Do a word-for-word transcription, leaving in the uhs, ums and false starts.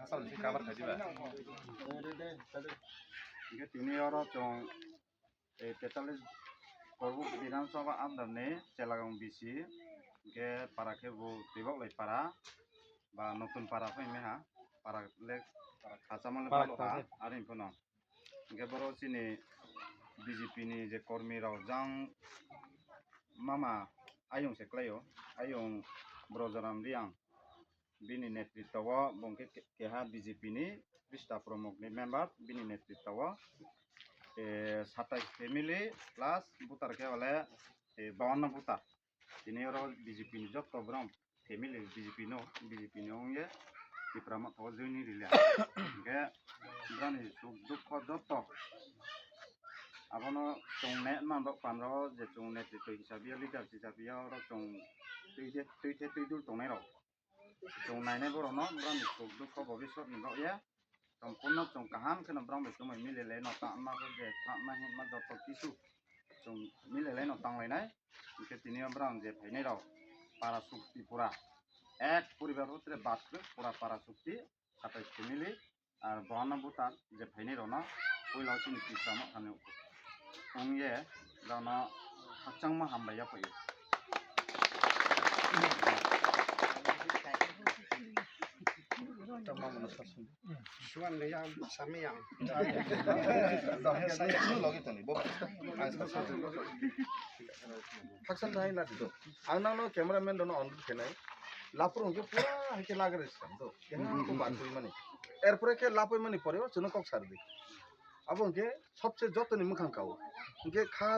Cover khai diba? Hingke tini oro chwng, eh, tetalis Korbuk Bidhan Sabha under ni Chelagong B C, hingke para khe bo Twiboklai para ba Notun para phai meha, para le Kachamale Para balo ha, tangkhe. Ari phano. Hingke boro chini B J P ni je kormi rok jang mama ayung se klaio, ayung Brojaram Riang. Bini netritwa o bo hwnkhe ke-, keha B J P ni Krista Promuk ni member, bini netritwa o, eh, satais family plus voter khe ole, eh, bawanno voter. Tini oro B J P ni jotto borok family B J P no, B J P ni wngye Tipra Motha o joining rwliya. Hwnkhe borokni suk dukho jotto abono chwng ne manrok panro je chwng netritwa hisabiya leader hisabiya oro chwng twi de, twi the twi dul tongnai rok. Chwng nainai borokno, borokni suk dukho bobiswtni bagwi ya. Chwng phunukno chwng kaham kheno borok bai chwng bai mililai no tangma khe je thangma hinma joto kisu chwng mililai no tanglainai. Hwnkhe tini o borok je phainai rok para suk Tripura ek poribar o tere bad kwrwi pura para sukti satais family. Ar bono buta je phainai rokno puila chini Tipra Motha ni wngye rokno khakchangma hambai yaphaio. Suan le yang, sami yang. Haksan thai na dito. Ang nang no cameraman dono on khenai. Lapur hwnkhe pura hai khe lagare sam do. Keha ko ban twi mani. Erpore khe lapoi mani pore o chwngno kok sar di. Abo hwnkhe sobse jotoni mwkhang kao. Hwnkhe kha